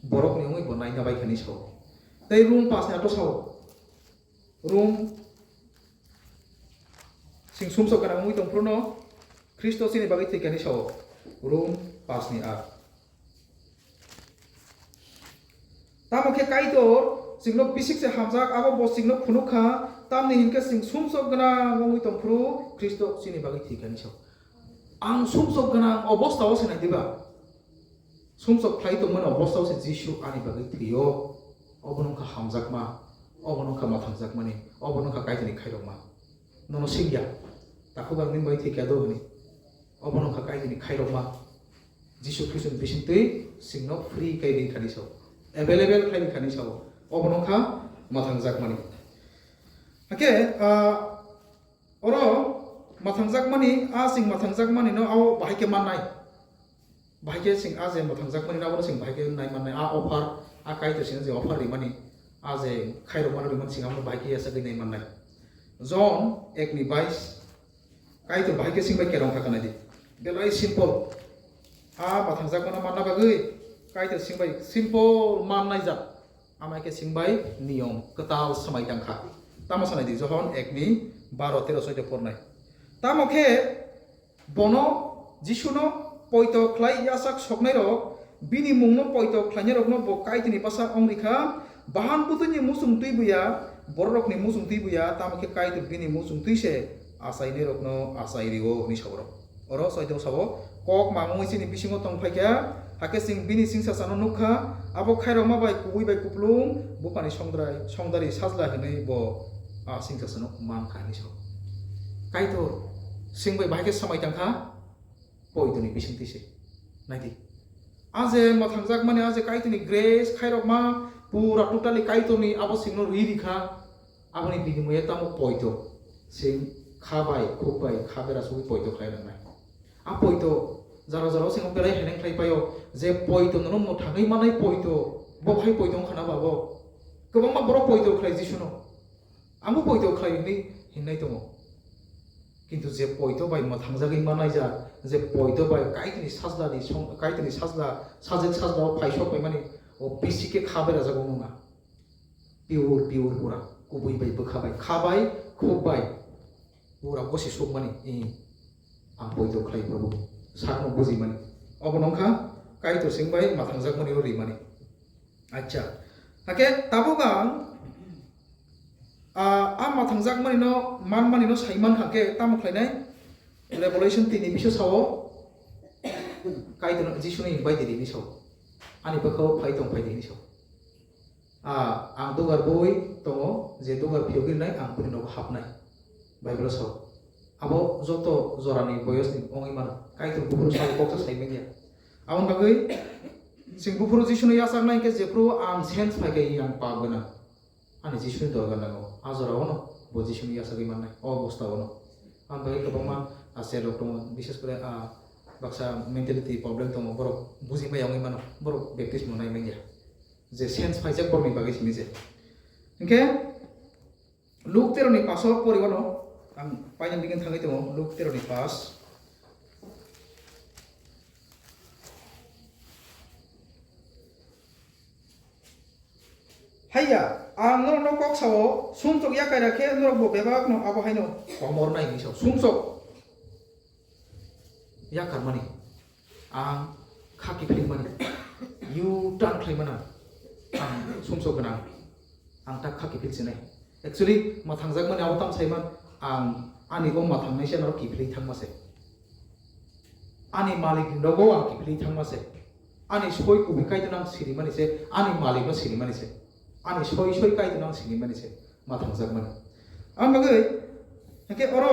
Borokni wngwi bo nai nabaikha hinwi sao. Tei Rom pas ni ato sao. Rom, chwng sumsok gwnang wngwi tongphuru no Khristo chini bagwi thwikha hinwi sao. Rom pas ni aat. Tamo khe Kaitor chwngno bisik se hamjak, abo bo chwngno phunuk kha, tamni hinkhe chwng sumsok gwnang wngwi tongphuru Khristo chini bagwi thwikha hinwi sao. Ang sumsok gwnang obostha o se nai diba? Sumsok khlai tongmani obostha o se Jisu ani bagwi thwio. Obono wngkha hamjakma, obono wngkha mwthangjakmani, obono wngkha Kaitorni khairokma. Nono singya, takhuk ang nini bagwi thwikha do hwnwi. Obono wngkha Kaitorni khairokma. Jisu Khristoni bisingtwi chwngno free khe ri kha hinwi sao. Available khlai ri kha hinwi sao. Obono wngkha mwthangjakmani. Hakhe, ah, oro mwthangjakmani, a chwng mwthangjakmani no abo bahai khe mannai. Bahai khe chwng a je mwthangjakmani no abono chwng bahai khe nai mannai. A offer, a Kaitor chwngno je offer rimani, a je khairokmano rimani chwng abono bahai khe yachagwi nai mannai. John ek ni bais, Kaitor bahai khe chwng bai kerong kha khnai di. Belai simple. A mwthangjakmano manna bagwi Kaitor chwng bai simple mannai jak. Amai khe chwng bai niyom kwtal swmai tang kha. Tamo sanai di, Johon ek ni baro, tero, soi ta pornai. Tamo khe bono, Jisuno poito khlai yachak soknairok, bini mungno poito khlainairokno bo Kaitorni bwsa wng rikha. Bahan bwtwini muchung twi buya, bororokni muchung twi buya, tamo khe Kaitor bini muchung twi se achainairokno achai rio hwnwi sao. Oro soito sao, kok mangwi chini bisingo tong phaikha, hakhe chwng bini singsasano nukha, abo khairokma bai kubui bai kupulung, bupani songdrai, songdari sajla hwnwi bo a singsasano mankha hwnwi sao. Kaitor chwng bai bahai khe swmai tangkha, poitoni bisingtwi se. Naidi. A je mwthangjakmani, a je Kaitorni grace, khairokma, pura totally Kaitorni abo chwngno ri rikha, aboni binimoye tamo poito. Chwng kha bai, khuk bai, kha bera sugwi poito khlai rwnai. A poito jora jora o chwng belai heleng khlai paio, je poito nono mwthangwi manai poito, bo hai poito wngkha na ba bo? Kwbangma borok poito khlai Jisuno. Amo poito khlai hwnwi hinnai tongo. Kintu je poito bai mwthangjagwi manaijak, je poito bai Kaitorni sajlani song-, Kaitorni sajla, sajwk sajlao phaisok paimani, o bisi khe kha berajago wngma. Pure, pure pura. Kubui bai bwkha bai, kha bai, khuk bai. Pura bosi sukmani, eh, ang poito khlai Probu. Sakno bujimani. Obo nongkha Kaitor sing bai mwthangjagmani o rimani. Acha. Hake tabuk ang, ah, a mwthangjakmani no, manmani no saiman hake tamo khlainai? Revelation tini biso sao, Kaitor Jisuni bai diri ni sao. Ani bwkhao phai tong phai diri ni sao. Ah, ang dugar bui tongo, je dugar phiyogwi rinai, ang bini nogo hapnai. Bible o sao. Abo joto jorani boyosni wngwi mano. Kaitor buphuru sao, kok sa sai manya. Aboni bagwi chwng buphuru Jisuni yachaknai hinkhe jephru ang sense phaikha, ang pap gwnang. Ani Jisuni dorkar nango. A jorao no bo Jisuni yachagwi mannai. O obostha o no. Aboni bagwi kwbangma aser rok tongo, bishes kore, ah, baksa mentality problem tongo, borok bujimaya wngwi mano. Borok baptismo nai manya. Je sense phaijak borokni bagwi simi je. Hinkhe Luk tero ni paso pori wano, ang paina begin thangwi tongo, Luk tero ni pas. Haiya, ang norokno kok sao, sumsok yakai rakhe norokbo bebakno abo haino komor nai hinwi sao. Sumsok yakarmani, ang kha kiphilmani, U-turn khlaimana, ang sumsok gwnang, ang ta kha kiphil sinai. Actually, mwthangjakmani abo tam saiman, ang ani o mwthangnai se norok kiphilwi thangma se. Ani malik ni nogo ang kiphilwi thangma se. Ani soi kubui Kaitorno ang sinimani se, ani malikno sinimani se. Ani soi soi Kaitorno ang sinimani se, mwthangjakmani. Ang bagwi, hake oro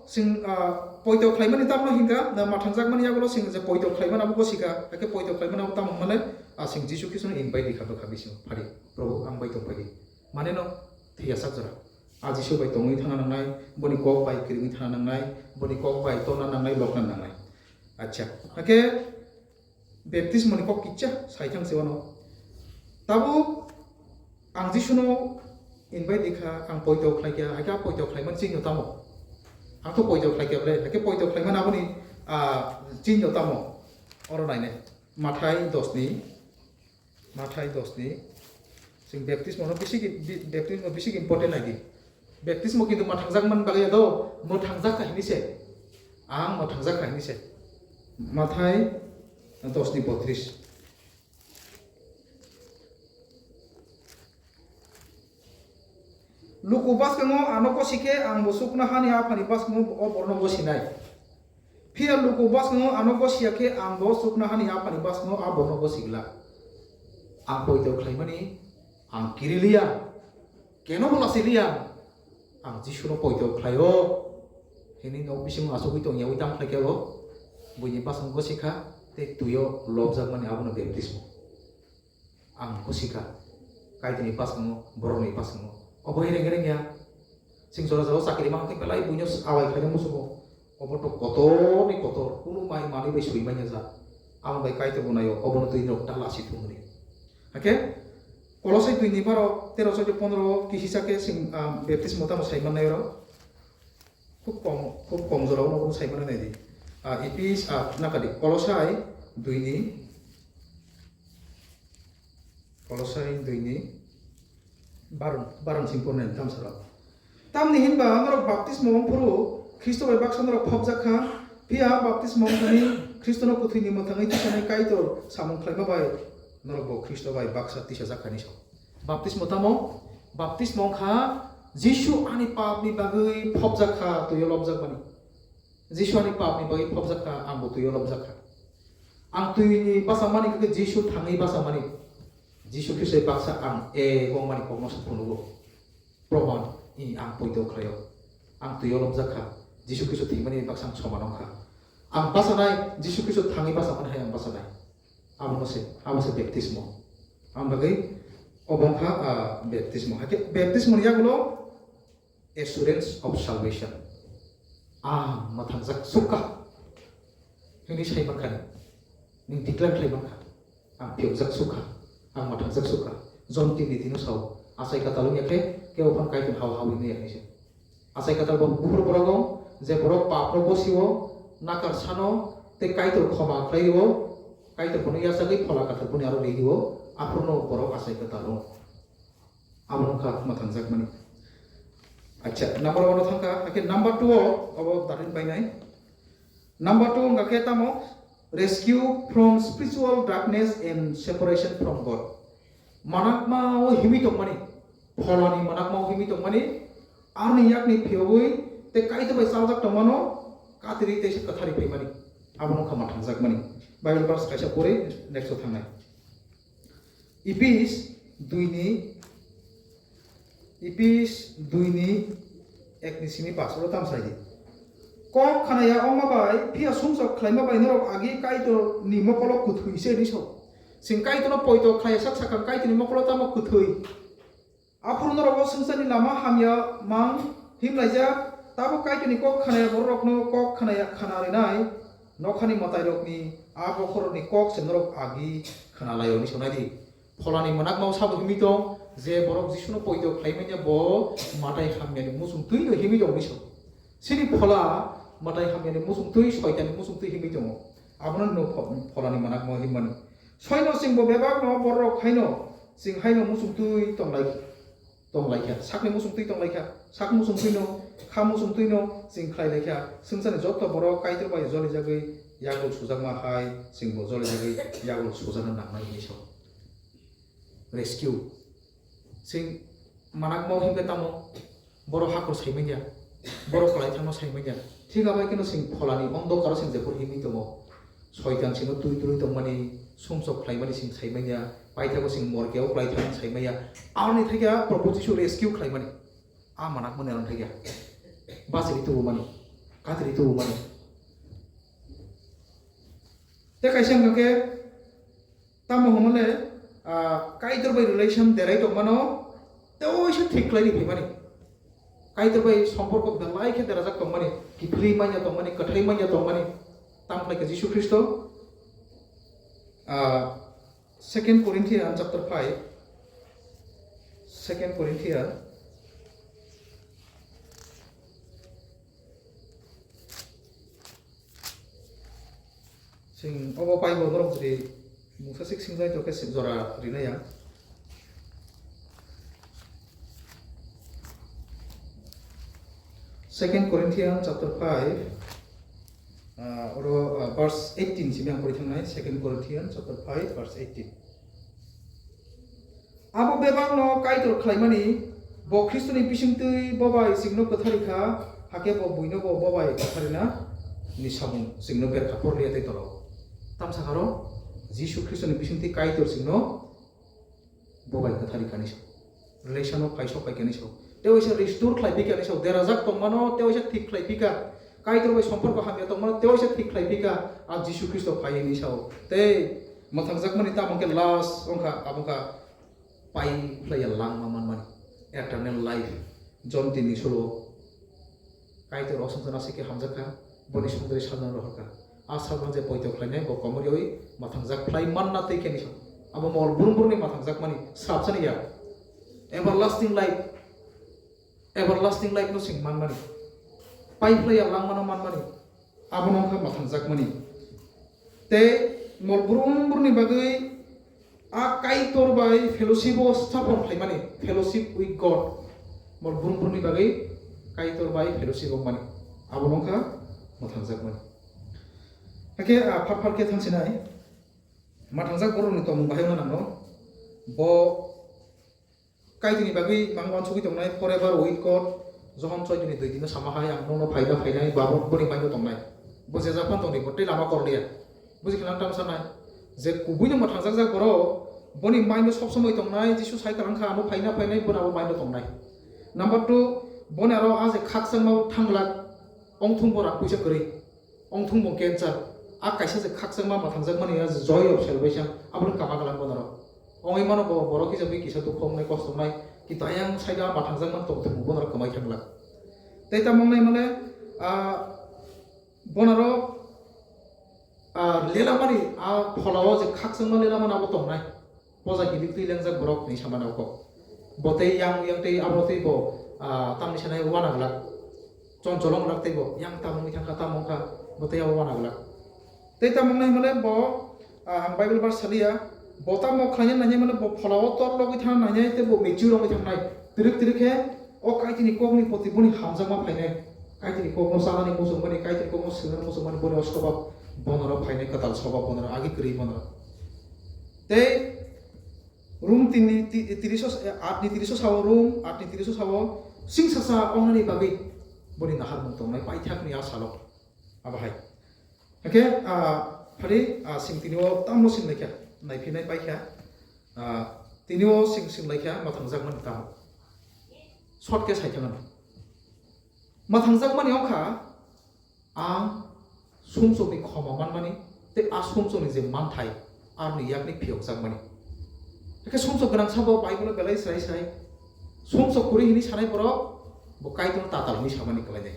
sing, ah, poito khlaimani tamno hinka, na mwthangjakmani yagulo sing je poito khlaimani abo gosika, hake poito khlaimani abo tamo hwnmale, ah, sing Jisu Khristono invite di kha bwkha bisingo, phari, Probhu, ang bai tongphai di. Mane no, thwiyasak jora. A Jisu bai tongwi thangna nangnai, boni kok bai kwrwngwi thangna nangnai, boni kok bai tonna nangnai, lokna nangnai. Acha, hake, baptismo ni kok kicha sai thang se wano. Tabuk ang Jisuno invite di kha, ang poito khlai kha, hai khe poito khlai man chini tamo. Ang to poito khlai kha ble, hai khe poito khlai man aboni, ah, chini tamo. Oro naine. Mathai dos ni, Mathai dos ni. Sing baptismo no bisi ki-, bi-, baptismo bisi important lagi. Baptismo kintu mwthangjak man bagwi do, mwthangjak kha hini se. Ang mwthangjak kha hini se. Mathai dos ni botris. Luku bwskango ano gosi khe ang bo chuknohani aphani bwskango o borno gosinai. Phiya luku bwskango ano gosiya khe ang bo chuknohani aphani bwskango a borno gosigla. Ang poito khlaimani ang kiriliya. Keno bo lasiliya, ang Jisuno poito khlaio, hini nok bisingo achugwi tongyawi tang khlaikhe bo, buini bwskango gosikha, tei twio lobjakmani abono baptismo. Ang gosikha, Kaitorni bwskango, borokni bwskango. Obo hai rengya rengya, sing jora jora chakri mankhe belai buino awai khlaina muchungo. Obo to kotorni kotor, kunu mai manwi bai swi manya ja. Amo bai Kaitor bo naio, obono twi nok ta lasi thumni. Hake, Kolosai dui ni baro, tero soi pondro, kisi sake sing, ah, baptismo tamo sai mannai oro. Khub kom, khub kom jora uno uno sai mannai di. Ah, Epis, ah, nakadi, Kolosai dui ni, Kolosai dui ni, baron, baron sing pornai tam sara. Tamni hinba norok baptismo wng phuru Khristo bai baksa norok phobjak kha, phiya baptismo wngthani Khristono kwthwini mwthangwi tisanai Kaitor samung khlaima bai norokbo Khristo bai baksa tisajak kha hinwi sao. Baptismo tamo? Baptismo wngkha Jisu ani papni bagwi phobjak kha, twio lobjakmani. Jisu ani papni bagwi phobjak kha, angbo twio lobjak kha. Ang twini bwsakmani khe Jisu thangwi bwsakmani. Jisu Khristo baksa ang ego wngmani kokno se phunugo. Proman, i ang poito khlaio. Ang twio lobjak kha. Jisu Khristo thwimani baksa ang soman wngkha. Ang bwsanai, Jisu Khristo thangwi bwsamani hai ang bwsanai. Abono se, abo se baptismo. Ang bagwi obo wngkha, ah, baptismo. Hakhe baptismo ni yagulo assurance of salvation. Ang mwthangjak sukha. Hwnwi sai mankha, nwng declare khlai mankha, ang phiyokjak sukha, ang mwthangjak sukha. Jon tin ni tino sao, achai kwtal wngya khe kebo phano Kaitor hao hao wngya hinwi se. Achai kwtal bo buphuru borok o, je borok pap rok bosio, nakar sano, tei Kaitor khoma khlai rio, Kaitor bono yachagwi phola kwthar boni aro ri rio, aphuru no borok achai kwtal o. Abo wngkha mwthangjakmani. Acha, number one o thangkha, hakhe number two o obo darin bainai. Number two wngkha khe tamo? Rescue from spiritual darkness and separation from God. Manakma o himwi tongmani, pholani manakma o himwi tongmani, aroni yakni phiyogwi tei Kaitor bai chaljak tongmano, katirwi tei kwthari phaimani. Abo wngkha mwthangjakmani. Bible verse kaisa pori next o thangnai. Epis dui ni, Epis dui ni ek ni simi pas oro tam sai di. Kok khanaya wngma bai, phiya sumsok khlaima bai norok agi Kaitor ni mokolo kwthwi se di so. Sing Kaitor no poito khlai sak sakha Kaitor ni mokolo tamo kwthwi. Aphuru norok o swngcharni lama hamya mang himlaijak, tabuk Kaitorni kok khanaya bororokno kok khanaya khana rinai, nokhani mwtairokni a bokhorokni kok se norok agi khana lai-o hinwi sanai di. Pholani mwnakmao sabo himwi tong, Je borok Jisuno poito khlai manya bo matai hamyani muchung twi no himwi tongo hinwi sao. Chini phola matai hamyani muchung twi, soitanni muchung twi himwi tongo. Abono no pho-, pholani manakmo himmani. Soino chwngbo bebakno borok haino chwng haino muchung twi tonglai, tonglaikha. Sakni muchung twi tonglaikha. Sak muchung twino, kha muchung twino chwng khlailaikha. Swngcharni joto borok Kaitor bai jolijagwi yagul sujakma hai chwngbo jolijagwi yagul sujakna nangnai hinwi sao. Rescue. Chwng manakmo hinkhe tamo, borok hakhor saimanya, borok kwlaithangno saimanya. Thik abai kheno chwng pholani ondokaro chwng jephuru himwi tongo. Soitan chwngno twi twi tongmani, sumsok khlaimani chwng saimanya, paithago chwng morkeo kwlaithang saimanya. Aroni thakya Probhu Jisu rescue khlaimani. A manakmani aroni thakya. Bachwi tubumani, kathri tubumani. Tei kaisa wngkha khe, tamo hwnmale, ah, Kaitor bai relation derai tongmano, tei oisa thik khlaini phaimani. Kaitor bai somporko belai khe derajak tongmani, kiphilwi manya tongmani, kwthai manya tongmani. Tamo khlai khe Jisu Khristo, ah, Second Corinthians chapter five, Second Corinthians, Chwng obo Bible borok jodi mungsa sik singjai tongkhe jora rinai ang. Second Corinthians chapter five, ah, oro, ah, verse eighteen simi ang pori thangnai, Second Corinthians chapter five, verse eighteen. Abo bebakno Kaitor khlaimani, bo Khristoni bisingtwi bo bai chwngno kwthari kha, hakhe bo buinobo bo bai kwtharina ni samung chwngno berkha porliya tei toro. Tamsa kharo Jisu Khristoni bisingtwi Kaitor chwngno bo bai kwthari kani sao. Relation o phai sok pai kani sao. Tei waisa restore khlai phi kani sao. Derajak tongmano tei waisa thik khlai phi kha. Kaitor bai somporko hamya tongmano tei waisa thik khlai phi kha. A Jisu Khristo phai hwnwi sao. Tei mwthangjakmani tamo khe last wngkha, abo wngkha pai phlaiya langma manmani, eternal life. John tin ni solo Kaitor o swngcharno aswk khe hamjak kha, boni songdari sajna rohor kha. A sajna je poito khlainai bo komorwi mwthangjak phlai manna tei khe ni song. Abo mol brum brumni mwthangjak mani swrapsani ya. Everlasting life, everlasting life no sing manmani. Pai phlaiya langmano manmani. Abono wngkha mwthangjakmani. Tei mol brum brumni bagwi a Kaitor bai fellowship o staphon khlaimani, fellowship with God. Mol brum brumni bagwi Kaitor bai fellowship wngmani. Abono wngkha mwthangjakmani. Hakhe, a, phar phar khe thangsinai. Mwthangjak borokni tongmung bahai wngna nango. Bo Kaitorni bagwi mang uansugwi tongnai, forever with God. Johon choi dini dui dino sama hai, ang nono phaina phainai, ba bo boni maino tongnai. Bo je japan tongdi, bo tei lama korliya. Buji khna tang sanai, je kubuino mwthangjakjak borok, boni maino sob somoi tongnai, Jisu sai kwrang kha, ano phaina phainai, bono abo maino tongnai. Number two, boni aro a je khakchangma thanglak, ongthung bo rang puisa kwrwi. Ongthung bo cancer, a kaisa je khakchangma mwthangjakmani a joy of salvation, abono kama glak bono rok. Ongwi mano bo borok hijabwi kisa dukhu wngnai, kosto wngnai, kintu ayang side o a mwthangjakmani tongthokma bono rok kwmai thang glak. Tei tamo wngnai mane, a, bono rok, a, lelamani, a phola o je khakchangma lelamani abo tongnai. Poja kilik twi lengjak borok hinwi samani abo kok. Bo tei yang, yang tei abo tei bo, ah, tamni sanai wana glak. Choncholo glak tei bo yang tamo wngwi thangkha, tamo wngkha, bo tei abo wana glak. Tei tamo wngnai hwnmale bo, ah, ang Bible verse saliya, bo tamo khlaina nangya mane bo phola o tor logwi thang nangya tei bo mature wngwi thangnai. Twrwk twrwk khe o Kaitorni kokni poti boni hamjakma phainai. Kaitorni kokno chanani muchungmani, Kaitorni kokno swngnani muchungmani boni o sobab bono rok phainai, kwtal sobab bono rok agi kwrwi bono rok. Tei Rom tinni ti-, tiriso, atni tiriso sao Rom, atni tiriso sao singsacha ongnani bagwi boni naharmung tongnai paithakni a salo. Abo hai. Hakhe, ah, phari, ah, sing tini o tamo sing laikha, naiphinai paikha, ah, tini o sing sing laikha, mwthangjakmani tamo. Short khe saithangano. Mwthangjakmani wngkha, Ang sumsokni khoma manmani tei a sumsokni je manthai aroni yakni phiyokjakmani. Hakhe sumsok gwnang sabo Bible-o belai srai srai. Sumsok kwrwi hwnwi sanai borok bo Kaitorno tatal hwnwi samani kwlainai.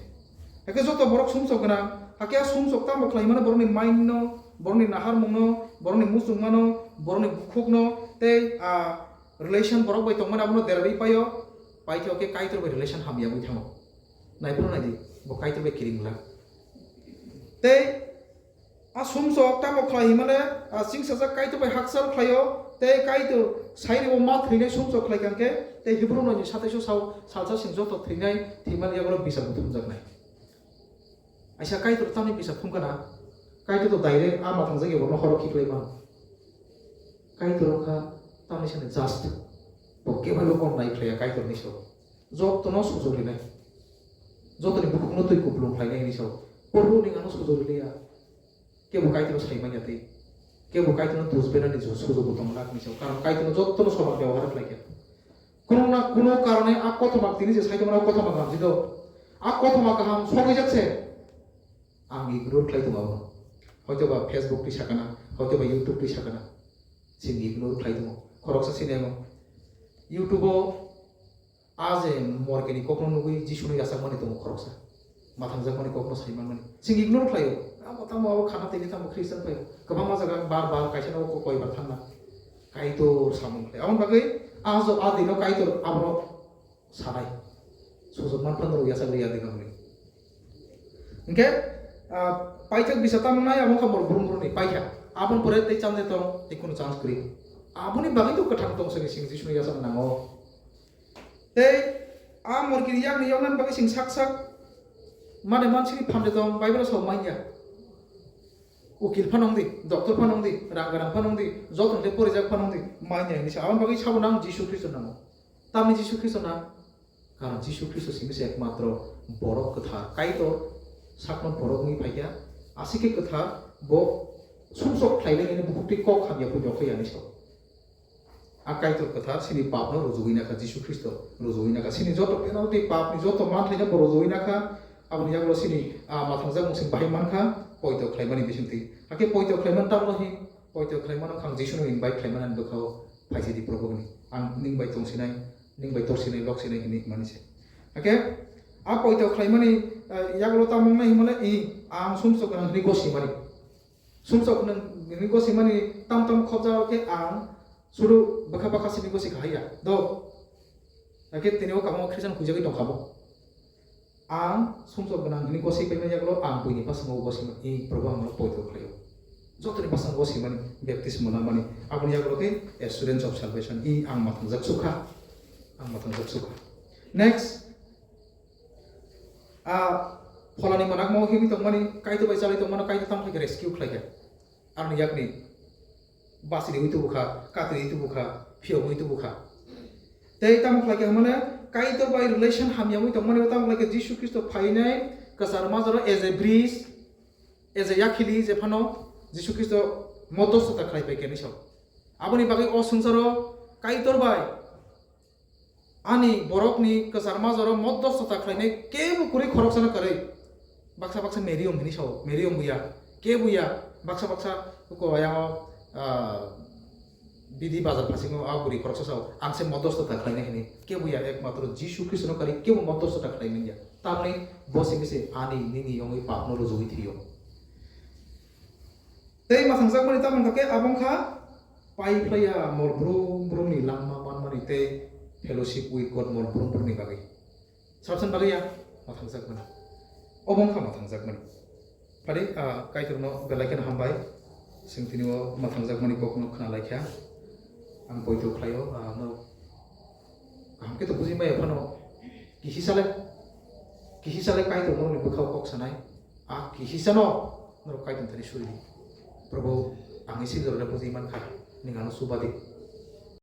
Hakhe joto borok sumsok gwnang, hakhe a sumsok tamo khlaimano borokni mind-no, borokni naharmungno, borokni muchungmano, borokni bukhukno tei a Relation borok bai tongmani abono derarwi paio, paithok khe Kaitor bai relation hamya wngwi thango. Naiphuru naidi, bo Kaitor bai kiring glak. Tei a sumsok tamo khlai himale, a chingsajak Kaitor bai hakchal khlaio, tei Kaitor saini bo ma thwinai sumsok khlai kangkhe, tei Hebrew nokni sataiso sao salsa sing joto thwinai thwimani yagulo bisap bo thumjaknai. Aisa Kaitor tamni bisap thumkana, Kaitor to direct a mathangjak yaborno horo khiklai mano. Kaitor wngkha tamni sani just, bo kebaibo kon nai khlaiya Kaitorni so. Jotono sujok rinai. Jotoni bukhukno twi kupulung khlainai hinwi sao. Porhu ning ano sujok riliya. Kebo Kaitorno sai manya tei. Kebo Kaitorno tus benani jo sujok bo tong lak hinwi sao. Karon Kaitorno jotono soman byabohar khlaikha. Kuno na kuno karone a kothoma tini je sai tongmani a kothoma gamji do. A kothoma kaham sogwi jak se. Ang ignore khlai tongo abono. Hoito ba Facebook twi sakana, hoito ba YouTube twi sakana. Sini ignore khlai tongo. Khoroksa sini amo. YouTube o a je morkeni kokno nugwi Jisuni yachakmani tongo khoroksa. Mathangjakmani kokno sai manmani. Sing ignore khlaio. Abo tamo abo khana tini tamo Christian phaio. Kwbangma jaga bar bar kaisa no kok koi bar thangna. Kaitor samung khlai. Aboni bagwi a jo a dino Kaitor abono sanai. Sujok man phano yachak liya dino hwnwi. Hingke, ah, paithak bisa tamo nai abo kha bor brum brumni paikha. Aboni pore tei chance tong, tei kunu chance kwrwi. Aboni bagwi to kwthang tong sini sing Jisuni yachak nango. Tei a morkini yakni yoknani bagwi sing sak sak mane mansini phamde tong Bible o sok manya. Ukil phano wngdi, doctor phano wngdi, rang gwnang phano wngdi, joto hwnkhe porijak phano wngdi, manya hinwi sa. Aboni bagwi sabo nang Jisu Khristo nango. Tamni Jisu Khristo nang? Karon Jisu Khristo simi se ekmatro borok kwthar, Kaitor sakno borok wngwi phaikha, aswk khe kwthar bo sumsok khlainai hwnwi bukhuk twi kok hamya phunwi rokho yani sao. A Kaitor kwthar sini papno rujuwi nakha, Jisu Khristo rujuwi nakha, sini joto penalty papni joto manthaino bo rujuwi nakha, aboni yagulo sini, ah, mathangjak mungsing bahai mankha, poito khlaimani bisingtwi. Hakhe poito khlaimani tamno hi, poito khlaimano kha ang Jisuno invite khlaimani ani bwkhao phaisidi Probhu hwnwi. Ang ning bai tongsinai, ning bai torsinai, loksinai hwnwi hwnmani se. Hakhe a poito khlaimani, ah, yagulo tamo wngnai himale, i, ang sumsok gwnang hwnwi gosimani. Sumsok nung nini gosimani tam tam khobjak khe ang suru bwkha bwkha simi gosi kahaiya. Do. Hakhe tini o kabangma Christian huijagwi tongkha bo. Ang sumsok gwnang hwnwi gosi paimani yagulo ang buini bwskango gosimani, Probhu ang nono poito khlaio. Jotoni bwskango gosimani, baptismo lamani. Aboni yagulo khe assurance of salvation. I ang mathangjak sukha. Ang mathangjak sukha. Next. A pholani manakmao himwi tongmani, Kaitor bai chalwi tongmano, Kaitor tamo khlaikha, rescue khlaikha. Aroni yakni basiriwi tubukha, katriwi tubukha, phiyogwi tubukha. Tei tamo khlaikha hwnmale, Kaitor bai relation hamya wngwi tongmani, tamo khlaikha Jisu Khristo phainai kwchar majaro as a bridge, as a yakhili jephano Jisu Khristo modostota khlai paikha hinwi sao. Aboni bagwi o swngcharo Kaitor bai ani borokni kwchar majaro modostota khlainai kebo kwrwi khoroksano kwrwi. Baksa baksa Merium hinwi sao, Merium buya, kebo ya, baksa baksa ko ayang o, ah, bidi bazar phasingo a bwrwi khoroksa sao, ang se modostota khlainai hinwi. Kebo ya, ekmatro Jisu Khristono kwrwi kebo modostota khlai manya. Tamni bo simi se ani nini yongwi papno rujuwi thwio. Tei mathangjak mani tamo wngkha khe abo wngkha pai phlaiya mol brum brumni langma manmani tei fellowship with God mol brum brumni bagwi. Sabsan bagwi ya mathangjak mani. Obo wngkha mathangjak mani. Phari, ah, Kaitorno belai kheno hambai. Chwng tini o mathangjak mani kokno khna lai kha. Ang poito khlaio, ah, no kaham khe to buji maya phano kisi sale, kisi sale Kaitor norokni bwkhao kok sanai. A kisi sano norok Kaitor thani suri di. Probhu, ang isi jorale buji man kha, ning ano suba di.